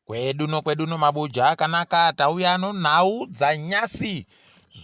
Kwedu nokwedu nomabuja akanaka tauya nonhau dzanyasi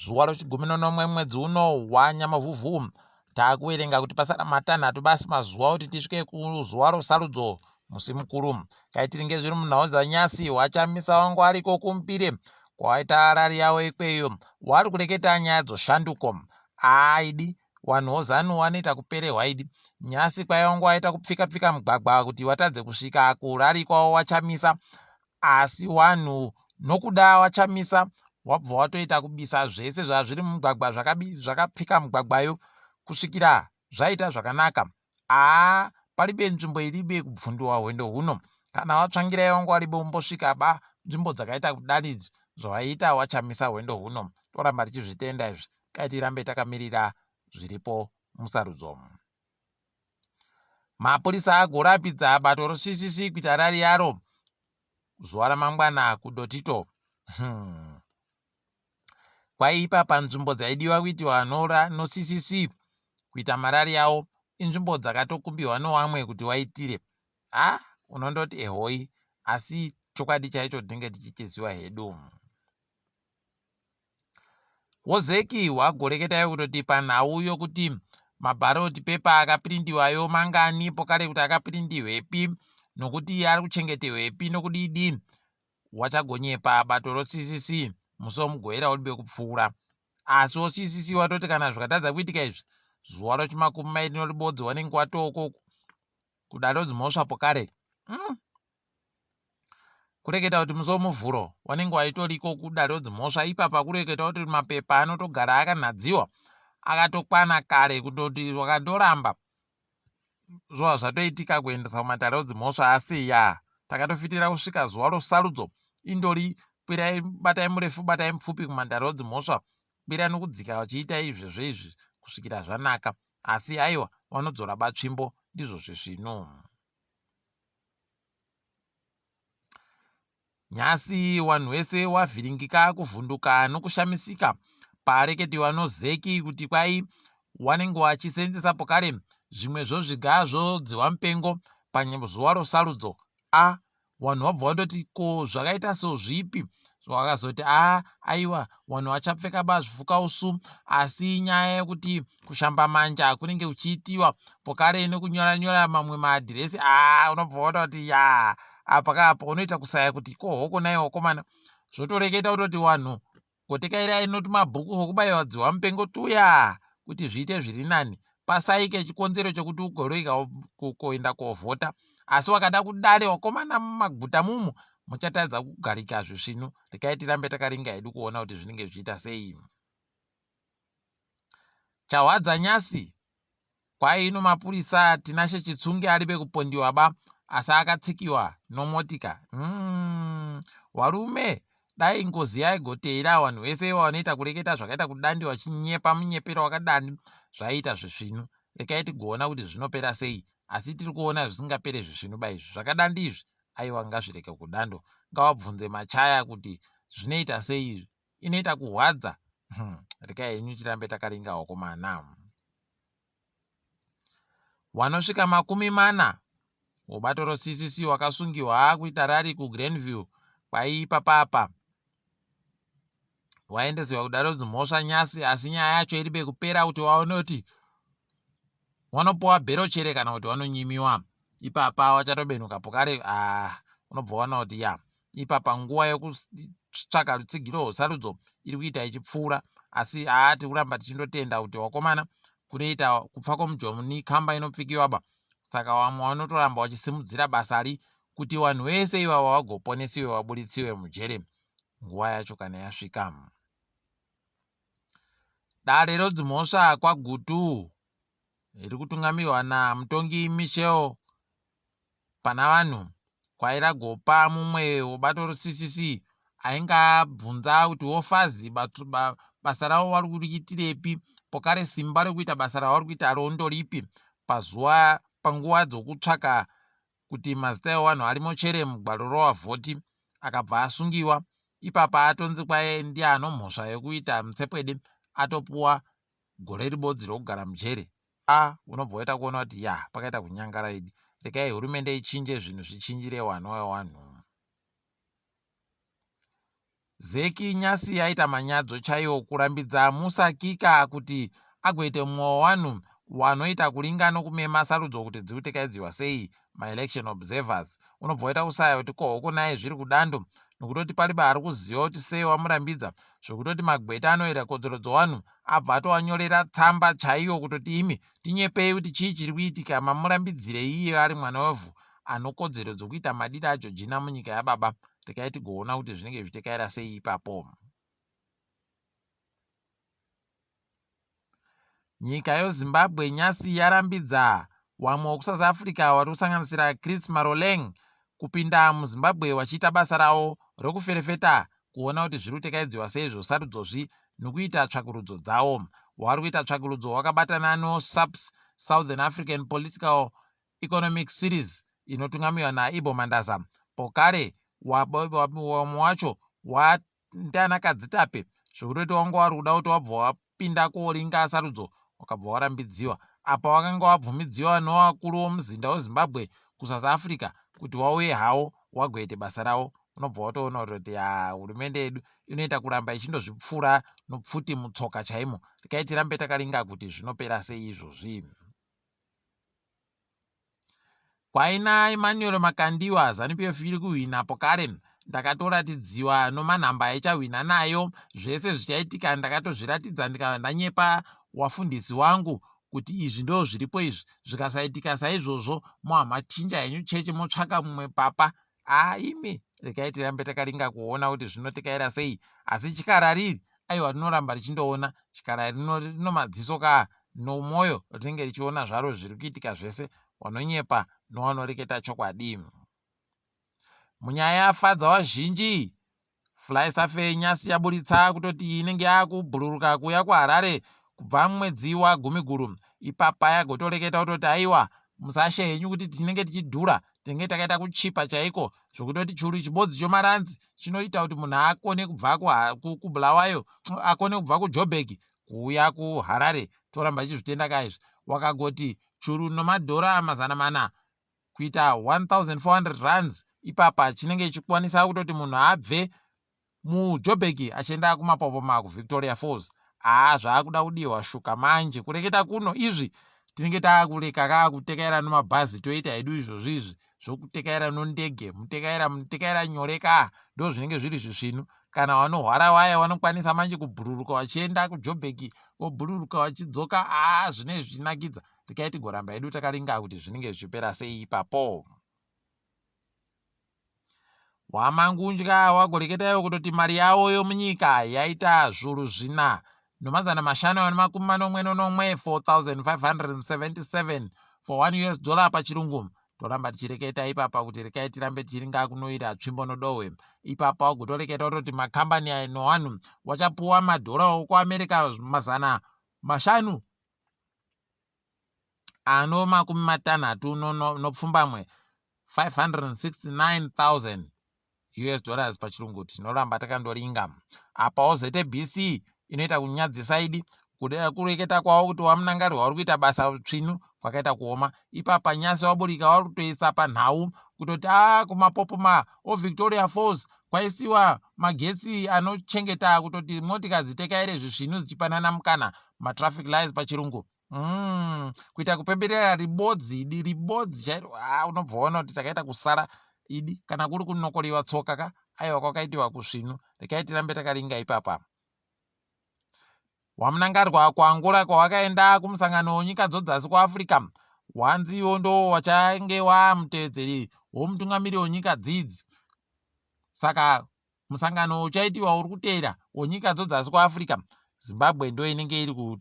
zuva rochigumi nonomwe mwedzi uno wanyamavhuvhu takuverenga kuti pasara matanhatu basi mazuva kuti tisvike kuzuva rosarudzo musi mukuru kaitiringe zviri munhau dzanyasi wachamisa wangu ariko kumbire kwawaita rari yawo ikweyo wari kureketa nyaya dzoshanduko aidi Wanhu woZanu wanoita kuperehwa idi. Nyasi kwaiva nguva waita kupfika pfika mugwagwa kuti watadze kusvika kurari kwavo waChamisa asi wanhu nokuda waChamisa wabva watoita kubisa zvese zvazviri mumugwagwa zvakapfika mugwagwayo kusvikira zvaita zvakanaka. Haa paribe nzvimbo iribe kubvunduwa hwendo huno. Kana watsvangirai wanga waribe umbosvika ba nzvimbo dzakaita kudani idzi zvawaiita waChamisa hwendo huno. Toramba tichizvitenda izvi. Kai tirambe takamirira zviripo musarudzo. Mapurisa agorapidza bato roCCC kuita rari yaro zuva ramangwana kuDotito. Kwaipa panzvimbo dzaidiwa kuitiwa noCCC kuita marari yawo inzvimbo dzakatokumbiwa nowamwe kuti waitire. Ha unondoti ehoi asi chokwadi chaicho tinenge tichichiziva hedu. Wozeki wagoreketayo kutoti panhau yokuti mabharoti pepa akapirindiwayo mangani pokare kuti akapirindiwepi nokuti ari kuchengetehwepi nokudidi wachagonyepa bato roCCC musi womugovera uribe kupfuura asi woCCC watoti kana zvikatadza kuitika izvi zuva rochimakumi mairi noribodzi wanenge watoko kudaro dzimhosva pokare mm. Kureketa kuti musi weMuvhuro wanenge waitoriko kudare wedzimhosva ipapa kureketa kuti mapepa anotogara akanhadziwa akatokwana kare kutoti wakandoramba zvova zvatoitika kuendesa kumatare edzimhosva asi ya takatofitira kusvika zuva rosarudzo indori kwirai batai murefu batai mupfupi kumatare edzimhosva kwira nokudzika vachiita izvezvo izvi kusvikira zvanaka asi aiwa vanodzora batsvimbo ndizvo zvezvino. Nhasi wanhu wese wavhiringika kuvhunduka nokushamisika paareketiwa noZeki kuti kwai wanenge wachisenzesa pokare zvimwe zvozviga zvodziwa mupengo pazuva rosarudzo a Wanhu wabva wandoti ko zvakaita sozvipi wakazoti a aiwa wanhu wachapfeka ba zvifukausu asi nyaya yekuti kushamba manja kunenge kuchiitiwa pokare nekunyora nyora mamwe maadhiresi a unobva waona kuti ya apa ka apa unoita kusaya kuti ko hoko nai wakomana zvotoreketa kutoti wanhu Gotekairai notumabhuku hwokubaiwa dzihwamupengo tuya kuti zviite zviri nani. Pasaike chikonzero chokuti ugorega kuenda kovhota. Asi wakada kudare wakomana mumaguta mumu muchatadza kugarika zvisvinu. Regai tirambe takaringa hedu kuona kuti zvinenge zvichiita sei. Chahwadza nyasi Kwai ino mapurisa Tinashe Chitsunge aribe kupondiwa ba asi akatsikiwa nomotika umm warume dai ngozi yaigoteera wanhu wese iwa wanoita kureketa zvakaita kudandi wachinyepa munyepero wakadani zvaiita zvisvinu rekai tigoona kuti zvinopera sei asi tiri kuona zvisingapere zvisvinu ba izvi zvakadandi izvi aiwa ngazvireke kudando ngawabvunze machaya kuti zvinoita sei izvi inoita kuhwadza hmm. Rekai henyu tirambe takaringa wakomana. Wanosvika 40 webato roCCC wakasungiwa kuita rari kuGrandview kwaiipa papa waendesewa kudare dzimhosva nyasi asi nyaya yacho iribe kupera kuti waone kuti wanopuwa bhero chere kana kuti wanonyimiwa ipapa wachatobenuka pokare ah, unobva waona kuti ya Ipapa nguva yokutsvaka rutsigiro rwesarudzo iri kuita ichipfuura asi haa tiri kuramba tichindotenda kuti wakomana kunoita kupfa kwomujoni kamba inopfikiwaba saka vamwe vanotoramba vachisimudzira basari kuti vanhu vese ivava vagoponesiwe vaburitsiwe mujere nguva yacho kana yasvika. Dare rodzimhosva kwaGutu riri kutungamirwa namutongi Michelle Panavanhu kwairagopa mumwe webato reCCC ainge abvunza kuti wofazi basa ravo vari kuriitirepi pokare simba rekuita basa ravari kuita rondoripi pazuva panguva dzokutsvaka kuti mazita evanhu arimo chere mugwaro rowavhoti akabva asungiwa ipapa atonzi kwaye ndiye anomhosva yekuita mutsepwede atopuwa gore ribodzi rokugara mujere a unobva waita kuona kuti ya pakaita kunyangara idi regai hurumende ichinje zvinhu zvichinjire wanhu wewanhu. Zec nyasi yaita manyadzo chaiwo kurambidza Musa Kika kuti agoite mumwe wewanhu wanoita kuringa nokumema sarudzo kuti dzikutekaidziwa sei, maelection observers. Unobva waita kusaya kuti ko hoko naye zviri kudando nokutoti palibe ari kuziva kuti sei wamurambidza zvokutoti magweta anoera kodzero dzowanhu abva atowanyorera tsamba chaiyo kutoti imi tinyepei kuti chii chiri kuitika mamurambidzirei iye ari mwana wevhu anokodzero dzokuita madiro aJojina munyika yababa. Regai tigoona kuti zvinenge zvichitekaira sei ipapo. Nyika yoZimbabwe nyasi yarambidza wamwe wekuSouth Africa wari kusanganisira Chris Maroleng kupinda muZimbabwe wachiita basa rawo rekuferefeta kuona kuti zviri kutekaidziwa sei zvosarudzozvi nokuita tsvakurudzo dzawo. Wari kuita tsvakurudzo wakabatana noSAPS, Southern African Political Economic Series inotungamiwa naIbo Mandaza. Pokare wamwe wacho ndiana Kadzitape zvekutoti wanga wari kuda kuti wabva wapinda koringa sarudzo wakabva warambidziwa. Apa wakanga wabvumidziwa nowakuru womuzinda weZimbabwe kuSouth Africa kuti wauye hawo wagoite basa rawo. Unobva watoona kutoti haa hurumende yedu inoita kuramba ichindozvipfura nopfuti mutsoka chaimo. Regai tirambe takaringa kuti zvinopera sei izvozvi. Kwaina Emmanuel Makandiwa, Zanu PF iri kuhwina apo kare ndakatoratidziwa nomanhamba aichahwina nayo zvese zvichaitika ndakatozviratidza ndikava ndanyepa wafundisi wangu kuti izvi ndo zviripo izvi zvikasaitika saizvozvo mohamachinja henyu chechi motsvaka mumwe papa Haa imi regai tirambe takaringa kuona kuti zvinotekaira sei asi chikara riri aiwa rinoramba richindoona chikara rino rino madziso kaa nomwoyo rinenge richiona zvaro zviri kuitika zvese wanonyepa nowanoreketa chokwadi. Munyaya yafadza wazhinji FlySafe nyasi yaburitsa kutoti inenge yakubhururuka kuuya kuHarare kubva mwedzi waGumiguru. Ipapa yagotoreketa kutoti aiwa musashe henyu kuti tinenge tichidhura, tinenge takaita kuchipa chaiko zvokutoti churu chibodzi chomaranzi chinoita kuti munhu akone kubva kuBulawayo, akone kubva kuJoburg kuuya kuHarare. Toramba tichizvitenda ka izvi. Wakagoti churu nomadhora 400 kuita 1400 rands ipapa chinenge chichikwanisa kutoti munhu abve muJoburg achienda kumapopoma kuVictoria Falls. Haa zvaakuda kudiwa shuka manje kureketa kuno izvi tinenge taakureka kaa kutekaira nomabhazi toita hedu izvozvi izvi zvokutekaira nondege mutekaira mutekaira nyore kaa ndo zvinenge zviri zvisvinu kana wanohwara waya wanokwanisa manje kubhururuka wachienda kuJoburg wobhururuka wachidzoka haa zvinenge zvichinakidza Regai tigoramba hedu takaringa kuti zvinenge zvichipera sei ipapo. Wamangundya wagoreketa iwo kutoti mari yawo yomunyika yaita zvuru zvina nomazana mashanu ane makumi manomwe nonomwe 4577 for 1 us dollar pachirungu toramba tichireketa ipapa kuti rekai tirambe tichiringa kunoira tsvimbo nodohwe ipapa wagotoreketa kutoti makambani aya nowanhu wachapuwa madhora okuamerica 564 569,000 US dollars pachirungu tinoramba takandoringa apawo ZBC inoita kunyadzisa idi kuda kureketa kwavo kuti wamunangarwa uri kuita basa tsvinu kwakaita kuoma ipapa nyasi waburika wari kutoisa panhau kutoti a kumapopoma ovictoria falls kwaisiwa magetsi anochengeta kutoti motika dzitekaire zvisvinu dzichipanana mukana matraffic lights pachirungu mm, kuita kupemberera ribodzi idi ribodzi chairo ah, unobva waona kuti takaita kusara idi kana kuri kunokoriwa tsoka ka aiwa kwakaitiwa kusvinu rekai tirambe takaringa ipapa wamunangarwa kuangola kwawakaenda kumusangano wenyika dzodzasi kuafrica wanzi iwo ndo wachange wamutevedzeri womutungamiri wenyika dzidzi saka Musangano uchaitiwa uri kuteera wenyika dzodzasi kuAfrica, Zimbabwe ndo inenge iri ku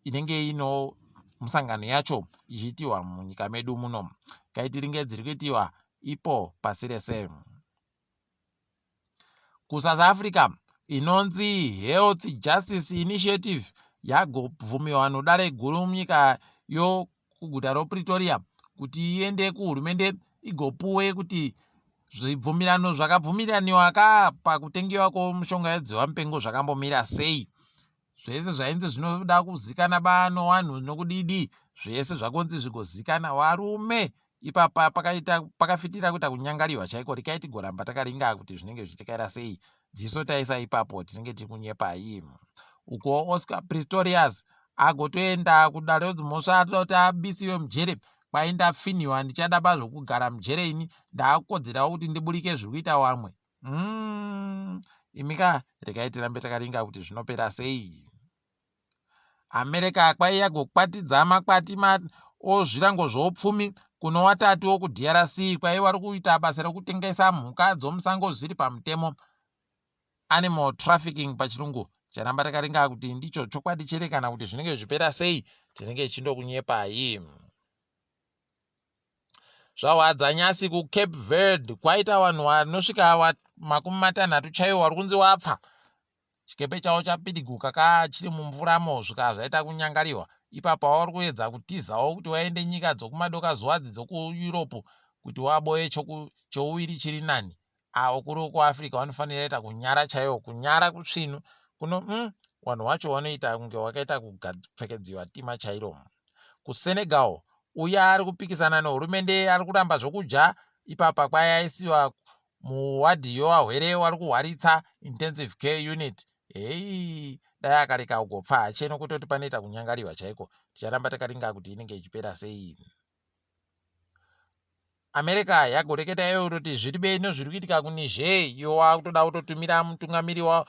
inenge ino musangano yacho ichiitiwa munyika medu muno. Kaitiringe dziri kuitiwa ipo pasi rese. KuSouth Africa inonzi Health Justice Initiative yagobvumiwa nodare guru munyika yo kuguta roPretoria kuti iende kuhurumende igopuwe kuti zvibvumirano zvakabvumiraniwa ka pakutengewa kwomushonga yedzivamupengo zvakambomira sei. Zvese zvainzi zvinoda kuzikana ba nowanhu nokudidi zvese zvakonzi zvigozikana. Warume Ipapa pakaita pakafitira kuita kunyangariwa chaiko rekai tigoramba takaringa kuti zvinenge zvichitekaira sei. Dziso taisa ipapo tinenge tiri kunyepai. Uko Oscar Pistorius agotoenda kudare redzimhosva arikuda kuti abisiwe mujere kwai ndafinhiwa ndichada pazvokugara mujere ini ndaakukodzerawo kuti ndiburike zviri kuita wamwe. Imi ka rekai tirambe takaringa kuti zvinopera sei. America kwai yagokwatidza makwati ozvirango zvoupfumi kuno watatu wokuDRC kwai wari kuita basa rekutengesa mhuka dzomusango zvisiri pamutemo, animal trafficking pachirungu. Charamba takaringa kuti ndicho chokwadi chere kana kuti zvinenge zvichipera sei, tinenge tichindokunyepai. Zvahwadza nyasi kuCape Verde kwaita vanhu vanosvika 30 chaiwo vari kunzi wapfa. Chikepe chavo chapidiguka ka chiri mumvuramo zvikaa zvaita kunyangariwa. Ipapa wari kuedza kutizawo kuti waende nyika dzokumadoka zuwadzi dzokuEurope kuti waboye chouviri chiri nani. Avo kuri kuAfrica vanofanira ita kunyara chaiwo kunyara kusvinu kuno umm wanhu wacho wanoita kunge wakaita kupfekedziwa tima chairo. KuSenegal uya ari kupikisana nehurumende ari kuramba zvokudya ipapa kwai aisiwa muwadhi yowahwere wari kuhwaritsa intensive care unit heyii dai akareka ugopfa hache nokutoti panoita kunyangariwa chaiko ticharamba takaringa kuti inenge ichipera sei. America yagoreketa iyo kutoti zviri beno zviri kuitika kuNiger iyo wakutoda kutotumira mutungamiri wa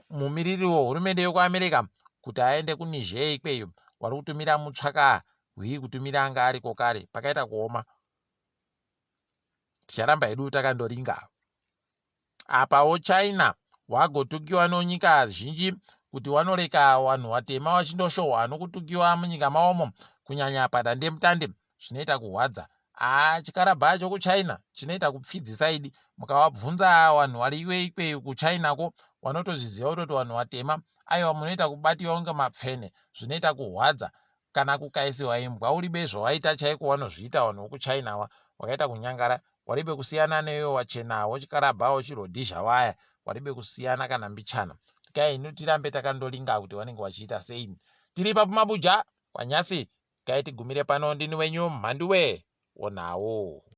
mumiriri wehurumende yekuAmerica kuti aende kuNiger ikweyo wari kutumira mutsvaka hwii kutumira anga ariko kare pakaita kuoma ticharamba hedu takandoringa. Apawo China wagotukiwa nonyika zhinji kuti wanoreka wanhu watema wachindoshohwa nokutukiwa munyika mawomo kunyanya padandemutande zvinoita kuhwadza. Haa chikarabha chokuChina chinoita kupfidzisa idi mukawabvunza wanhu wariwe ikweyo kuChina ko wanotozviziva kutoti wanhu watema aiwa munoita kubatiwa kunge mapfene zvinoita kuhwadza Kana kukaisiwa imbwa uribe zvawaita chaiko wanozviita vanhu vokuchina awa wakaita kunyangara waribe kusiyana newe wachena wochikarabha wochirodhizha waya waribe kusiyana kana mbichana regai hino tirambe takandolinga kuti wanenge wachiita sei tiri ipapo mabuja kwanyasi regai tigumire pano ndini wenyu mhanduwe wonawo.